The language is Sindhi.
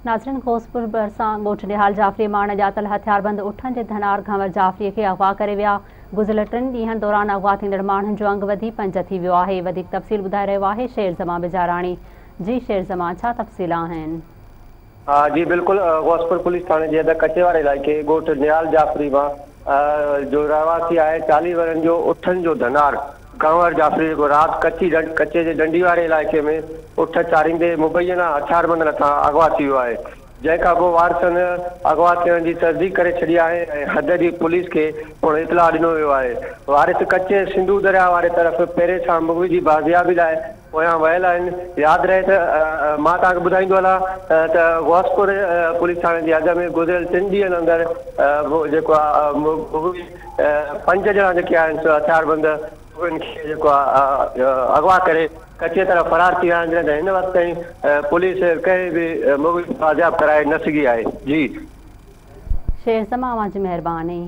ناظرين غوثپور ڀرسان ڳوٺ نهال جعفري مان اڻڄاتل هٿياربند اٺن جي ڌنار گهنور جعفري کي اغوا ڪري ويا، گذريل ٽن ڏينهن دوران اغوا ٿيندڙ ماڻهن جو انگ وڌي پنج ٿي ويو آهي، وڌيڪ تفصيل ٻڌائي رهيو آهي شير زمان بجاراڻي، جي شير زمان ڇا تفصيل آهن؟ جي بلڪل غوثپور پوليس ٿاڻي جي حد ڪچي واري علائقي ڳوٺ نهال جعفري مان جو رهواسي آهي 40 ورهين جو اٺن جو ڌنار ڪنور جعفري جيڪو رات ڪچي ڪچي جي ڊنڊي واري علائقي ۾ اٺ چاريندي مبينا هٿياربندن هٿان اغوا ٿي ويو آهي، جنهن کانپوء وارثن اغوا ٿيڻ جي تصديق ڪري ڇڏي آهي ۽ حد جي پوليس کي پڻ اطلاع ڏنو ويو آهي. وارث ڪچي سنڌو درياء واري طرف پيري سان مغوي جي بازيابي لاء پويان ويل آهن. ياد رهي ته مان توهان کي ٻڌائيندو هلان ته غوثپور پوليس ٿاڻي جي حد ۾ گذريل ٽن ڏينهن اندر جيڪو آهي مغوي پنج ڄڻا جيڪي آهن سو هٿياربند انهن کي جيڪو آهي اغوا ڪري ڪچي طرف فرار ٿي ويا آهن جڏهن ته هن وقت تائين پوليس ڪنهن به مغوي کي بازياب ڪرائي نه سگهي آهي. جي. شير زمان اوهان جي مهرباني.